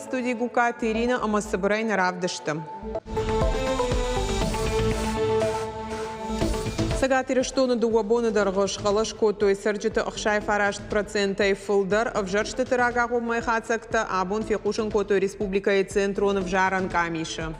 Студийы Гукаты Ирина ӕмӕ цыбырӕй нӕ равдысты. Цӕгат Ирыстоны дыууӕ боны дӕргъы схъӕлӕс кодтой цӕрджыты 69 процентӕй фылдӕр. Ӕвзӕрстыты рагагъоммӕ хатдзӕгтӕ абон фехъусын кодтой республикӕйы центрон ӕвзарӕн къамисы.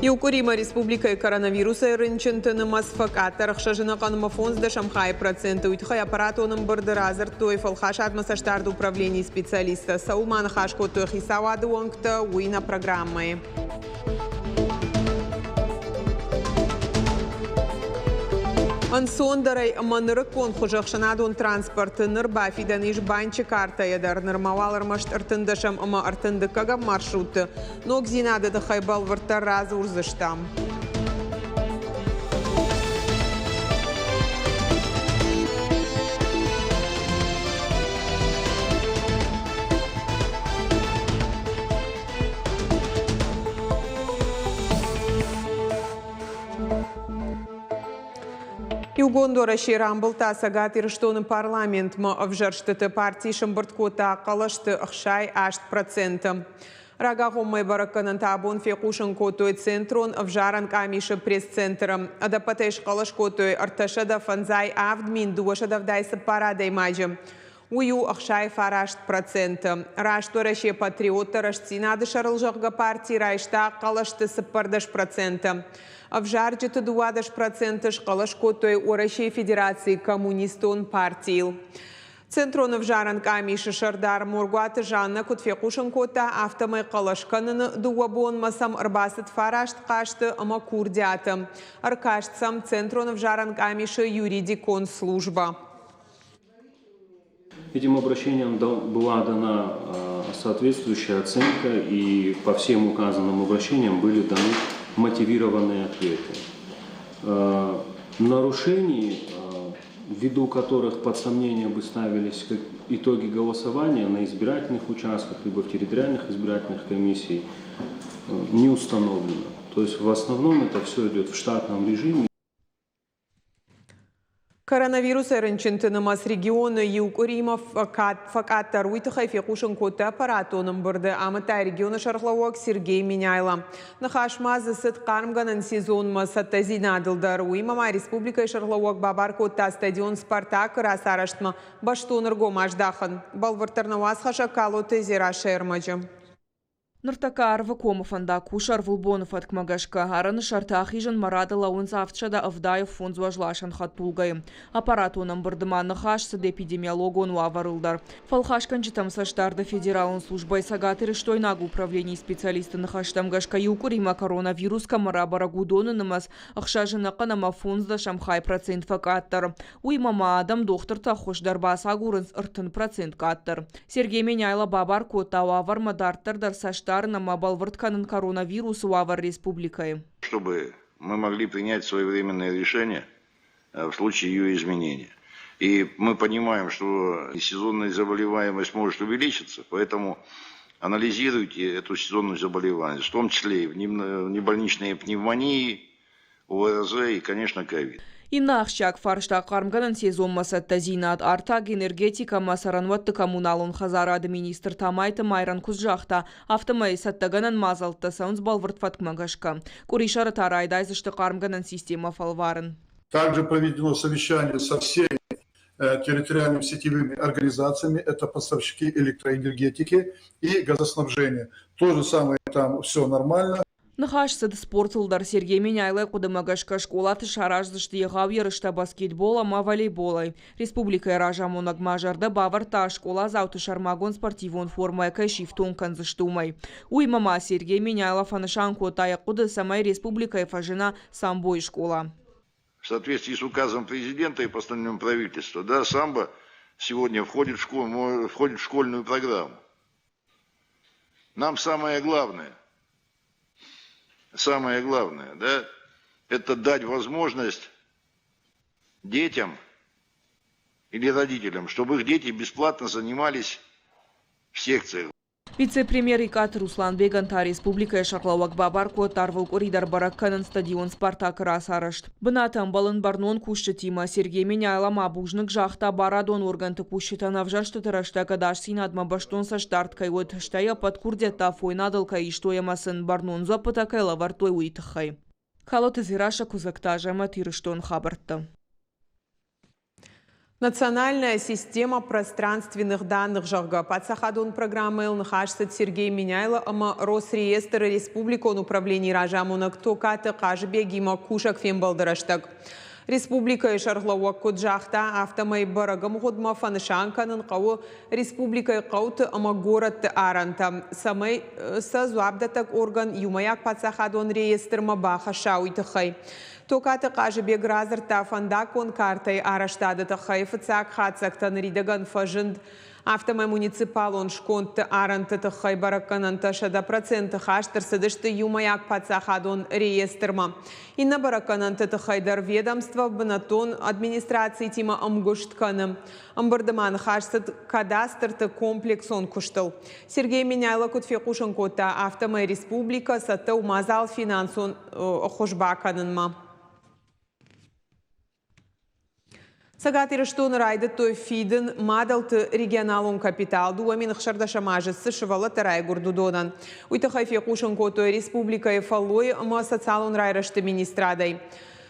Иу къуыримӕ республикӕйы коронавирусӕй рынчынты нымӕц фӕкъаддӕр 6,5%. Уый тыххӕй аппаратон ӕмбырды радзырдтой фӕлхасадмӕ цӕстдарды управленийы специалисттӕ. Цӕуыл ма ныхас кодтой хицауады уӕнгтӕ, уый нӕ программӕйы. Ӕнцондӕрӕй ӕмӕ нырыккон хуызы ӕхсӕнадон транспорты ныр бафидӕн ис банчы картӕйӕ дӕр. Нырма уал ӕрмӕст 13-ӕм ӕмӕ 32-ӕм маршрутты. Ногдзинады тыххӕй бӕлвырддӕр радзурдзыстӕм. Иугонд Уӕрӕсе рамбылдта Цӕгат Ирыстоны парламентмӕ ӕвзӕрстыты. Парти сӕмбырд кодта хъӕлӕсты 68%. Рагагъоммӕ бӕрӕггӕнӕнтӕ абон фехъусын кодтой Центрон ӕвзарӕн къамисы пресс-центры. Ӕдӕппӕтӕй схъӕлӕс кодтой 357 274 адӕймаджы. Уый у 69%. Раст Уӕрӕсе патриоттӕ рӕстдзинады сӕрыл зӕгъгӕ парти райста хъӕлӕсты 14%. Ӕвзарджыты 12% схъӕлӕс кодтой Уӕрӕсейы Федерацийы Коммунистон партийыл. Центрон ӕвзарӕн къамисы сӕрдар Моргуаты Жаннӕ куыд фехъусын кодта, афтӕмӕй хъӕлӕс кӕныны дыууӕ бонмӕ сӕм ӕрбацыд фараст хъасты ӕмӕ курдиаты. Ӕркаст сӕм Центрон ӕвзарӕн къамисы юридикон службӕ. Этим обращениям была дана соответствующая оценка, и по всем указанным обращениям были даны мотивированные ответы. Нарушений, ввиду которых под сомнение бы ставились итоги голосования на избирательных участках либо в территориальных избирательных комиссиях, не установлено. То есть в основном это все идет в штатном режиме. Коронавирусӕй рынчынты нымӕц регионы иу къуыримӕ фӕкъаддӕр. Уый тыххӕй фехъусын кодта аппаратон ӕмбырды, амыдта регионы сӕргълӕууӕг Сергей Меняйло. Ныхас ма дзы цыд хъармгӕнӕн сезонмӕ цӕттӕдзинадыл дӕр. Уыимӕ ма республикӕйы сӕргълӕууӕг бабар кодта стадион «Спартак»-ы рацарӕзтмӕ бӕстон ӕргом аздахын. Бӕлвырддӕр нӕ уацхӕссӕг Калоты Дзерассӕйы ӕрмӕджы. Ныртӕккӕ Арвыкомы фӕндаг кусы ӕрвылбоны фӕткмӕ гӕсгӕ. Арӕны сӕрты ахизынмӕ рады лӕууынц 775 уӕзласӕн хӕдтулгӕйы. Аппаратон ӕмбырды ма ныхас цыд эпидемиологон уавӕрыл дӕр. Фӕлхасгӕнджытӕм цӕстдарды федералон службӕйы цӕгатирыстойнаг управленийы специалистты ныхӕстӕм гӕсгӕ иу къуыримӕ коронавирус кӕмӕ рабӕрӕг, уыдоны нымӕц ӕхсӕзы ӕнӕхъӕн ӕмӕ фондздӕсӕм хай процент фӕкъаддӕр. Уыимӕ ма адӕм дохтырты ӕххуыс дӕр бацагурынц 30% къаддӕр. Сергей Меняйло бабар кодта уавӕрмӕ дарддӕр дӕр цӕстдарын ӕмӕ бӕлвырд кӕнын коронавирусы уавӕр республикӕйы. Чтобы мы могли принять своевременное решение в случае ее изменения. И мы понимаем, что сезонная заболеваемость может увеличиться, поэтому анализируйте эту сезонную заболеваемость, в том числе и внебольничные пневмонии, ОРЗ и, конечно, ковид. Иннӕ ахсджиаг фарста хъармгӕнӕн сезонмӕ цӕттӕдзинад, артаг, энергетикӕ ӕмӕ цӕрӕнуӕтты коммуналон хӕдзарады министр Тамайты Майран куыд загъта, афтӕмӕй цӕттӕгӕнӕн мадзӕлттӕ цӕуынц бӕлвырд фӕткмӕ гӕсгӕ. Къуырисӕры та райдайдзысты хъармгӕнӕн системӕ фӕлварын. Также проведено совещание со всеми территориальными сетевыми организациями, это поставщики электроэнергетики и газоснабжения. То же самое там все нормально. Ныхас цыд спортыл дӕр. Сергей Меняйлойы хъуыдымӕ гӕсгӕ скъолаты сараздзысты егъау ерыстӕ баскетбол ӕмӕ волейболӕй. Республикӕйы разамонӕг ма зӕрдӕ бавӕрдта, скъоладзауты сӕрмагонд спортивон формӕйӕ кӕй сифтонг кӕндзысты, уымӕй. Уыимӕ ма Сергей Меняйло фӕнысан кодта йӕ хъуыды, цӕмӕй республикӕйы фӕзына самбойы скъола. В соответствии с указом президента и постановлением правительства, да, самбо сегодня входит в, школу, входит в школьную программу. Нам самое главное, да, это дать возможность детям или родителям, чтобы их дети бесплатно занимались в секциях. Вице-премьер Икъаты Русланбегӕн та республикӕйы сӕргълӕууӕг бабар кодта ӕрвылкъуыри дӕр бӕрӕг кӕнын стадион «Спартак»-ы рацарӕзт. Бынаты ӕмбӕлын бӕрнон кусджытимӕ Сергей Меняйло ма бузныг загъта барадон органты кусджытӕн ӕвзӕрстыты рӕстӕг ӕдасдзинадмӕ бӕстон цӕстдард кӕй уыд, стӕй ӕппӕт курдиӕттӕ афойнадыл кӕй истой ӕмӕ сын бӕрнон дзуӕппытӕ кӕй лӕвӕрдтой, уый тыххӕй. Калоты Дзерассӕ, Куыдзӕгты Азӕмӕт, Ирыстоны хабӕрттӕ. Национальная система пространственных данных, зӕгъгӕ, паддзахадон программӕйыл ныхас цыд Сергей Меняйло ӕмӕ Росреестры республикон управленийы разамонӕг Токаты Хъазыбегимӕ кусӕг фембӕлды рӕстӕг. Республикӕйы сӕргълӕууӕг куыд загъта, афтӕмӕй бӕрӕг ӕмгъуыдмӕ фӕнысан кӕнын хъӕуы республикӕйы хъӕуты ӕмӕ горӕтты арӕнтӕ, цӕмӕй сӕ дзуапдӕттӕг орган иумӕйаг паддзахадон реестрмӕ бахӕсса, уый тыххӕй. Токаты Хъазыбег радзырдта фӕндаггон картӕйы арӕзтады тыххӕй фыццаг хатдзӕгтӕ ныридӕгӕн фӕзынд. Афтӕмӕй муниципалон скондты арӕнты тыххӕй бӕрӕггӕнӕнтӕ 100% хаст ӕрцыдысты иумӕйаг паддзахадон реестрмӕ. Иннӕ бӕрӕггӕнӕнты тыххӕй дӕр ведомство бынӕттон администрацитимӕ ӕмгуыст кӕны. Ӕмбырды ма ныхас цыд кадастрты комплексон куыстыл. Сергей Меняйло куыд фехъусын кодта, афтӕмӕй республикӕ цӕттӕ у мадзал финансон ӕххуыс бакӕнынмӕ. Цӕгат Ирыстоны райдыдтой фидын мадӕлты регионалон капитал 2016 азы цы сывӕллӕттӕ райгуырд, уыдонӕн. Уый тыххӕй фехъусын кодтой республикӕйы фӕллойы ӕмӕ социалон райрӕзты министрадӕй.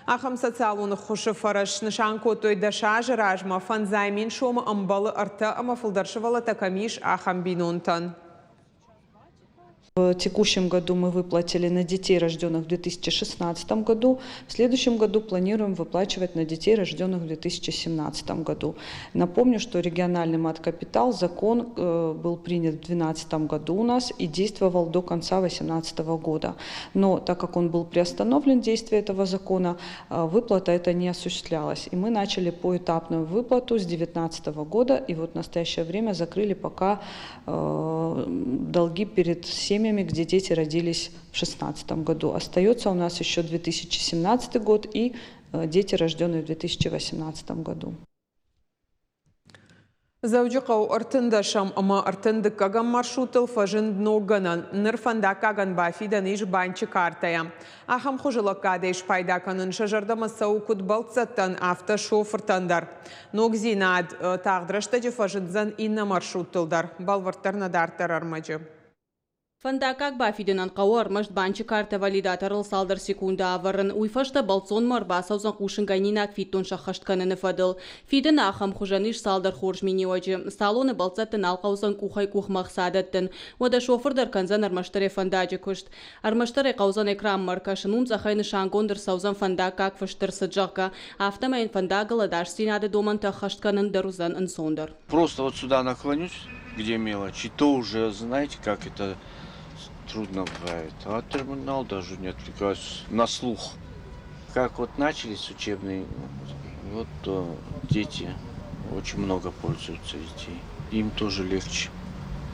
Ахӕм социалон ӕххуысы фӕрӕз снысан кодтой 10 азы размӕ, 5000 сомы ӕмбӕлы ӕртӕ ӕмӕ фылдӕр сывӕллӕттӕ кӕм ис, ахӕм бинонтӕн. В текущем году мы выплатили на детей, рожденных в 2016 году. В следующем году планируем выплачивать на детей, рожденных в 2017 году. Напомню, что региональный мат-капитал, закон был принят в 2012 году у нас и действовал до конца 2018 года. Но так как он был приостановлен, действие этого закона, выплата эта не осуществлялась. И мы начали поэтапную выплату с 2019 года, и вот в настоящее время закрыли пока долги перед семьями, где дети родились в 2016 году. Остается у нас еще 2017 год и дети, рожденные в 2018 году. Дзӕуджыхъӕуы 13-ӕм ӕмӕ 32-ӕм маршруттыл фӕзынд ног гӕнӕн. Ныр фӕндаггагӕн бафидӕн ис банчы картӕйӕ. Ахӕм хуызы лӕггадӕй спайда кӕнын сӕ зӕрдӕмӕ цӕуы куыд бӕлццӕттӕн, афтӕ шофыртӕн дӕр. Ногдзинад тагъд рӕстӕджы фӕзындзӕн иннӕ маршруттыл дӕр. Бӕлвырддӕр нӕ дарддӕр ӕрмӕджы. Фӕндаггаг бафидынӕн хъӕуы ӕрмӕст банчы картӕ валидаторыл цалдӕр секунды ӕвӕрын. Уый фӕстӕ бӕлццонмӕ ӕрбацӕудзӕн хъусынгӕнинаг фиддон сӕххӕст кӕныны фӕдыл. Фидыны ахӕм хуызӕн ис цалдӕр хорз миниуӕджы. Салоны бӕлццӕтты нал хъӕудзӕн къухӕй къухмӕ ӕхца дӕттын. Уӕдӕ шофыр дӕр кӕндзӕн ӕрмӕстдӕр йӕ фӕндаджы куыст. Ӕрмӕстдӕр ӕй хъӕудзӕн экранмӕ ӕркӕсын, уым цъӕхӕй нысангонд ӕрцӕудзӕн фӕндаггаг фыст ӕрцыд, зӕгъгӕ. Афтӕмӕй йын фӕндагыл ӕдасдзинады домӕнтӕ ӕххӕст кӕнын дӕр уыдзӕн ӕнцондӕр. Просто вот сюда наклонюсь, где мелочь, и то уже, знаете, как это трудно бывает. А терминал даже не отвлекаюсь на слух. Как вот начались учебные, вот дети очень много пользуются детей. Им тоже легче.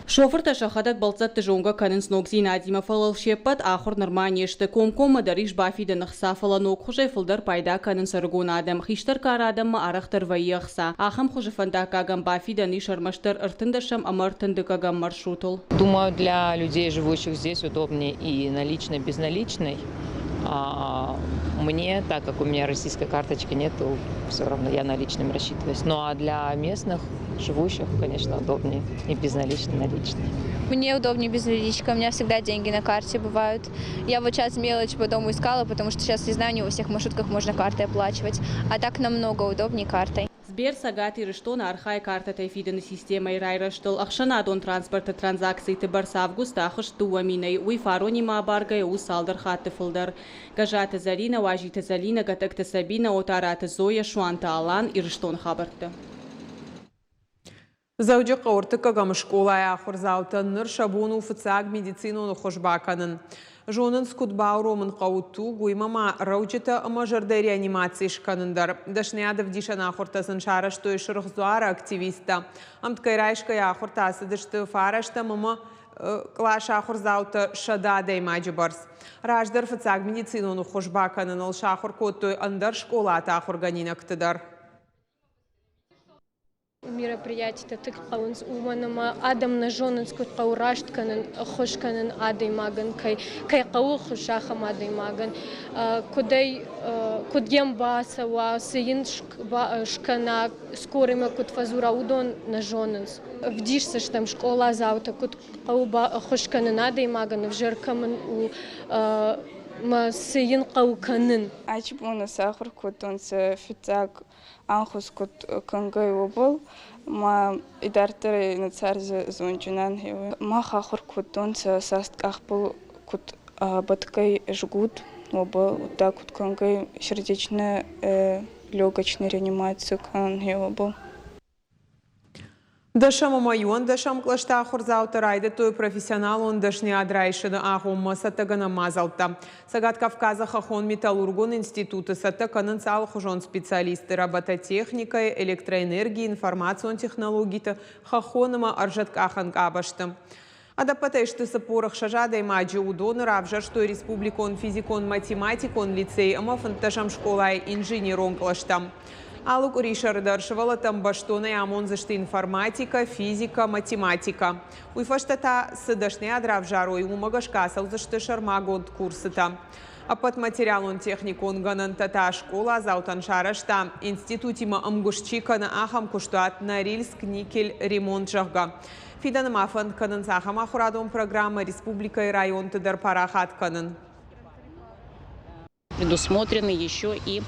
Шофыртӕ сӕхӕдӕг бӕлццӕтты зонгӕ кӕнынц ногдзинадимӕ, фӕлӕ се ппӕт ахуыр нырма не сты. Комкоммӕ дӕр ис бафидӕн ӕхца, фӕлӕ ног хуызӕй фылдӕр пайда кӕнынц ӕрыгон адӕм. Хистӕр кары адӕммӕ арӕхдӕр вӕййы ӕхца. Ахӕм хуызы фӕндаггагӕн бафидӕн ис ӕрмӕстдӕр 13-ӕм ӕмӕ 32-ӕм маршрутыл. Думаю, для людей, живущих здесь, удобнее и наличной, безналичной. А мне, так как у меня российской карточки нет, то все равно я наличными рассчитываюсь. Ну а для местных живущих, конечно, удобнее и безналичный, наличный. Мне удобнее безналичка, у меня всегда деньги на карте бывают. Я вот сейчас мелочь по дому искала, потому что сейчас, не знаю, не во всех маршрутках можно картой оплачивать. А так намного удобнее картой. Сбер Цӕгат Ирыстоны архайы картӕтӕй фидыны системӕйы райрӕзтыл. Ӕхсӕнадон транспорты транзакциты бӕрц августы ахызт 2 000-ӕй. Уый фаронимӕ абаргӕйӕ у цалдӕр хатты фылдӕр. Гӕззаты Зӕринӕ, Уазиты Зӕлинӕ, Гӕтӕгты Сабинӕ, Отараты Зоя, Суанты Алан, Ирыстоны хабӕрттӕ. Дзӕуджыхъӕуы ӕртыккӕгӕм скъолайы ахуырдзаутӕн ныр сӕ бон у фыццаг медицинон ӕххуыс бакӕнын. Зонынц, куыд бауромын хъӕуы туг, уыимӕ ма рӕуджытӕ ӕмӕ зӕрдӕйы реанимаци скӕнын дӕр. Дӕсныйад ӕвдисӕн ахуыртӕ сын сарӕзтой Сырх Дзуары активисттӕ. Ӕмткӕй райсгӕйӕ ахуыртӕ ацыдысты фарӕстӕм ӕмӕ къласы ахуырдзаутӕ 100 адӕймаджы бӕрц. Раздӕр фыццаг медицинон ӕххуыс бакӕныныл сахуыр кодтой ӕндӕр скъолаты ахуыргӕнинӕгты дӕр. мероприятитӕ тынг хъӕуынц, уымӕн ӕмӕ адӕм нӕ зонынц, куыд хъӕуы раст кӕнын, ӕххуыс кӕнын адӕймагӕн, кӕй, кӕй хъӕуы ӕххуыс ахӕм адӕймагӕн, куыдӕй, куыд йӕм бацӕуа, цы йын скӕна, скорыймӕ куыд фӕдзура, уыдон нӕ зонынц. Ӕвдисдзыстӕм скъоладзаутӕ, куыд хъӕуы ӕххуыс кӕнын адӕймагӕн, ӕвзӕр кӕмӕн у, мӕ цы йын хъӕуы кӕнын. Ачи бони сахур кодтонцӕ фиццаг ӕнхус куд кӕнгӕй, уобӕл ма идарддӕр нӕ царди зондгунӕн. Мах ахур кодтонцӕ саст къахбӕл куд бӕтгӕй жгут, уобӕл, удта куд кӕнгӕй сердечная легочная реанимацию кӕнгӕй, уобӕл. Дӕсӕм ӕмӕ иуӕндӕсӕм кълӕсты ахуырдзаутӕ райдыдтой профессионалон дӕсныйад райсыны агъоммӕ цӕттӕгӕнӕн мадзӕлттӕ. Цӕгат Кавказы хӕххон-металлургон институты цӕттӕ кӕнынц алыхуызон специалистты робототехникӕйы, электроэнергийы, информацион технологиты, хӕххон ӕмӕ ӕрзӕткъахӕн къабӕзты. Ӕдӕппӕтӕй сты 46 адӕймаджы. Уыдоны равзӕрстой республикон физикон-математикон лицей ӕмӕ фынддӕсӕм скъолайы инженерон кълӕстӕм. Алы къуырисӕры дӕр сывӕллӕттӕн бӕстонӕй амондзысты информатикӕ, физикӕ, математикӕ. Уый фӕстӕ та цы дӕсныйад равзарой, уымӕ гӕсгӕ ацӕудзысты сӕрмагонд курсытӕ. Ӕппӕт материалон-техникон гӕнӕнтӕ та скъоладзаутӕн сарӕзта, институтимӕ ӕмгуыст чи кӕны, ахӕм куыстуат Норильск никель ремонт, зӕгъгӕ. Фидӕны ма фӕнд кӕнынц ахӕм ахуырадон программӕ республикӕйы районты дӕр парахат кӕнын. Предусмотрены еще и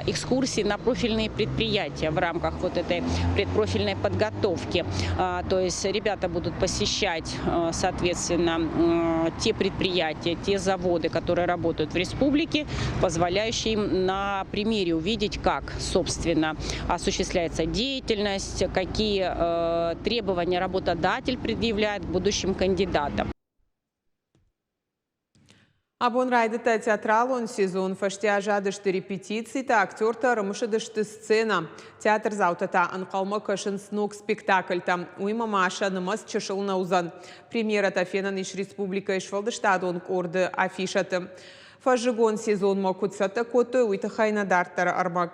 экскурсии на профильные предприятия в рамках вот этой предпрофильной подготовки. То есть ребята будут посещать, соответственно, те предприятия, те заводы, которые работают в республике, позволяющие им на примере увидеть, как, собственно, осуществляется деятельность, какие требования работодатель предъявляет к будущим кандидатам. Абон райдыдта театралон сезон. Фӕсте аззадысты репетицитӕ, актертӕ ӕрымысыдысты сценӕ. Театрдзаутӕ та ӕнхъӕлмӕ кӕсынц ног спектакльтӕм. Уыимӕ ма сӕ нымӕц чысыл нӕ уыдзӕн. Премьерӕтӕ фенӕн ис республикӕйы сфӕлдыстадон къорды афишӕты. Фӕззыгон сезонмӕ куыд цӕттӕ кодтой, уый тыххӕй нӕ дарддӕры ӕрмӕг.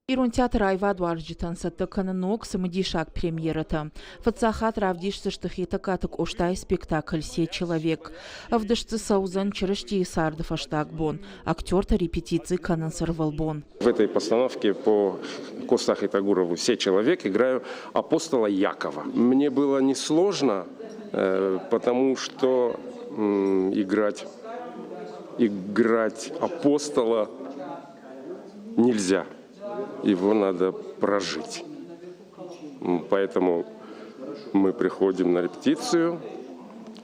Ирон театры аивадуарзджытӕн цӕттӕ кӕны ног цымыдисаг премьерӕтӕ. Фыццаг хатт равдисдзысты Хетӕгкаты Къостайы спектакль «Се человек». Ӕвдыст дзы цӕудзӕн Чырыстийы царды фӕстаг бон. Актертӕ репетици кӕнынц ӕрвылбон. В этой постановке по Коста Хетагурову «Се человек» играю апостола Якова. Мне было несложно, потому что играть, играть апостола нельзя. Его надо прожить. Поэтому мы приходим на репетицию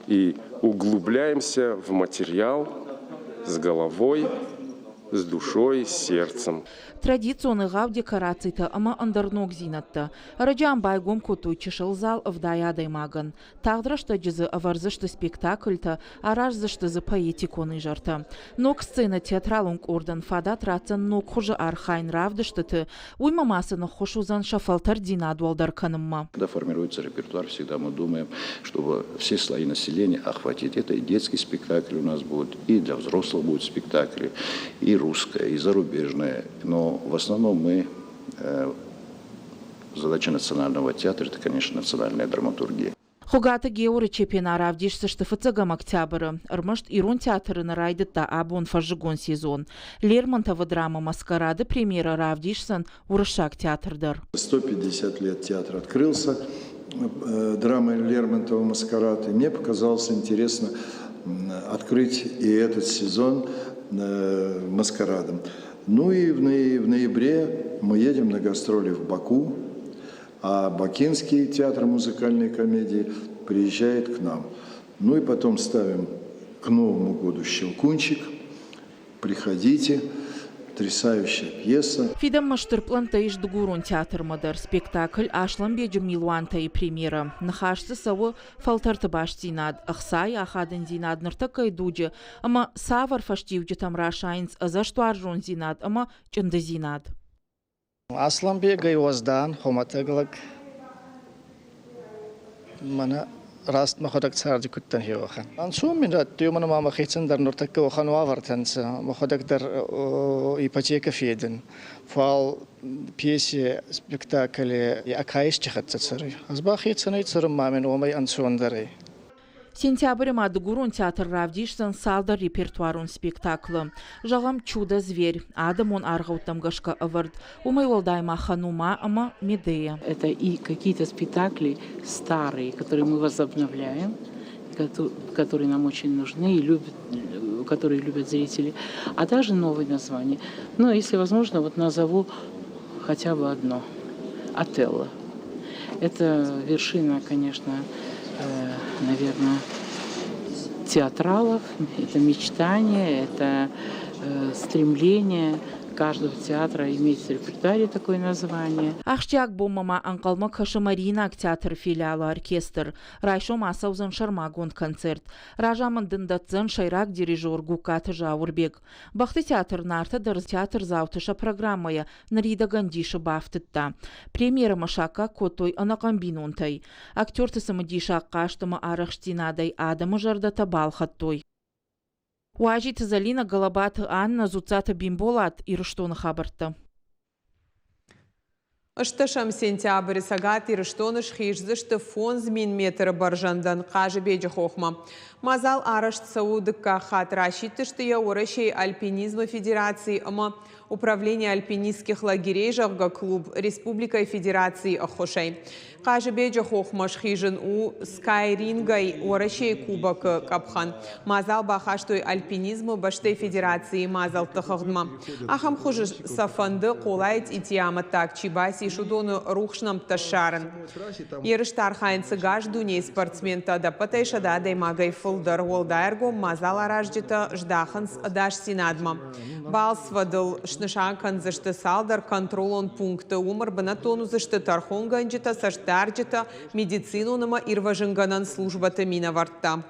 и углубляемся в материал с головой, с душой, с сердцем. Традицион егъау декорацитӕ ӕмӕ ӕндӕр ногдзинӕдтӕ. Ӕрӕджы ам байгом кодтой чысыл зал ӕвдай адӕймагӕн. Тагъд рӕстӕджы дзы ӕвӕрдзысты спектакльтӕ, араздзысты дзы поэтикон изӕртӕ. Ног сценӕ театралон къордӕн фадат ратдзӕн ног хуызы архайын равдыстыты, уыимӕ ма сын ӕххуыс уыдзӕн сӕ фӕлтӕрддзинад уӕлдӕр кӕнынмӕ. Когда формируется репертуар, всегда мы думаем, чтобы все слои населения охватить. Это и детский спектакль у нас будет, и для взрослых будут спектакли, и русское, и зарубежное. Но в основном мы задача национального театра – это, конечно, национальная драматургия. Хуыгаты Георы Чепена равдисдзысты фыццӕгӕм октябры. Ӕрмӕст ирон театры нӕ райдыдта абон фӕззыгон сезон. Лермонтовы драмӕ «Маскарад»-ы премьерӕ равдисдзӕн уырыссаг театр дӕр. 150 лет театр открылся, драма Лермонтова «Маскарад». И мне показалось интересно открыть и этот сезон «Маскарадом». Ну и в ноябре мы едем на гастроли в Баку, а Бакинский театр музыкальной комедии приезжает к нам. Ну и потом ставим к Новому году «Щелкунчик». Приходите. Потрясающая пьеса. Фидӕнмӕ стыр пълӕнттӕ ис дыгурон театрмӕ дӕр. Спектакль «Аслӕнбеджы милуантӕ»-йы премьерӕ. Ныхас дзы цӕуы фӕлтӕрты бастдзинад, ӕхцайы ахадындзинад ныртӕккӕйы дуджы ӕмӕ цавӕр фӕстиуджытӕм расайынц ӕдзӕстуарзондзинад ӕмӕ чъындыдзинад. Аслӕнбегӕй уӕздан, хуымӕтӕг лӕг. Мӕнӕ Раст мӕхуӕдӕг царди куд дӕн уӕхӕн. Ӕнцон мин радтуй, уомӕн ӕма мӕхецӕн дӕр нуртӕккӕ уӕхӕн уавӕртӕ нцӕ. Мӕхуӕдӕг дӕр ипотекӕ федун. Фал пьеси, спектакли ӕ каисти хӕццӕ цӕруй. Ӕз ба хецӕнӕй цӕрун ма мин уомӕй ӕнцондӕр ӕй. Сентябры ма Дыгурон театр равдисдзӕн цалдӕр репертуарон спектаклы. Зӕгъӕм, «Чудо-зверь» адӕмон аргъӕуттӕм гӕсгӕ ӕвӕрд, уымӕй уӕлдай ма Ханума ӕмӕ Медея. Это и какие-то спектакли старые, которые мы возобновляем, которые нам очень нужны и любят, которые любят зрители, а также новые названия. Но если возможно, вот назову хотя бы одно – «Отелло». Это вершина, конечно, наверное, театралов, это мечтание, это стремление каждого театра иметь в репертуаре такое название. Ахсджиаг бонмӕ ма ӕнхъӕлмӕ кӕсы Мариинаг театры филиалы оркестр. Райсом ацӕудзӕн сӕрмагонд концерт. Разамынд ын дӕтдзӕн сӕйраг дирижер Гугкаты Зауырбег. Бӕхты театр Нартӕ дӕр театрдзауты сӕ программӕйӕ ныридӕгӕн дисы бафтыдта. Премьерӕмӕ саккаг кодтой ӕнӕхъӕн бинонтӕй. Актерты цымыдисаг хъазт ӕмӕ арӕхстдзинадӕй адӕмы зӕрдӕтӕ балхӕдтой. Уазиты Зӕлинӕ, Гӕлӕбаты Аннӕ, Дзуццаты Бимболат, Ирыстоны хабӕрттӕ. Ӕстдӕсӕм сентябры Цӕгат Ирыстоны схиздзысты 5000 метры бӕрзӕндӕн Хъазыбеджы хохмӕ. Мадзал арӕзт цӕуы дыккаг хатт расидтысты йӕ Уӕрӕсейы альпинизмы федерацийы ӕмӕ Управление альпинистских лагерей, зӕгъгӕ, клуб республикӕйы федерацийы ӕххуысӕй. Хъазыбеджы хохмӕ схизын у скайрингӕй Уӕрӕсейы Кубокы къӕпхӕн. Мадзал бахастой альпинизмы бӕстӕйы федерацийы мадзӕлтты хыгъдмӕ. Ахӕм хуызы сӕ фӕнды Хъолайы цъитийы амӕттаг чи бацис, уыдоны рухс нӕмттӕ ссарын. Ерысты архайынц ӕгас дунейы спортсментӕ ӕдӕппӕтӕй 100 адӕймагӕй фылдӕр. Уӕлдай ӕргом мадзаларазджытӕ здахынц ӕдасдзинадмӕ. Балцвӕдыл снысан кӕндзысты цалдӕр контролон пункты. Уым ӕрбынӕттон уыдзысты тӕрхонгӕнджытӕ, цӕстдарджытӕ, медицинон ӕмӕ ирвӕзынгӕнӕн службӕты минӕвӕрттӕ.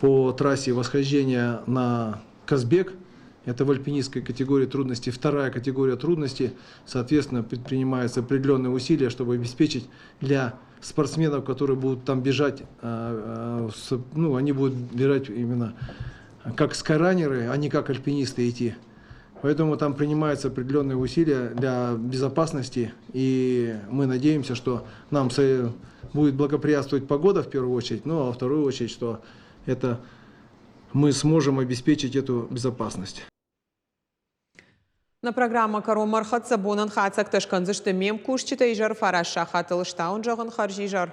По трассе восхождения на Казбек, это в альпинистской категории трудностей, вторая категория трудностей, соответственно, предпринимаются определенные усилия, чтобы обеспечить для спортсменов, которые будут там бежать, ну, они будут бежать именно как скайранеры, а не как альпинисты идти. Поэтому там принимаются определенные усилия для безопасности, и мы надеемся, что нам будет благоприятствовать погода в первую очередь, ну а во вторую очередь, что это мы сможем обеспечить эту безопасность. Нӕ программӕ кӕронмӕ ӕрхӕццӕ бонӕн хатдзӕгтӕ скӕндзысты ме мкусджытӕ изӕр 9 сахатыл. Стауын зӕгъын хӕрзизӕр.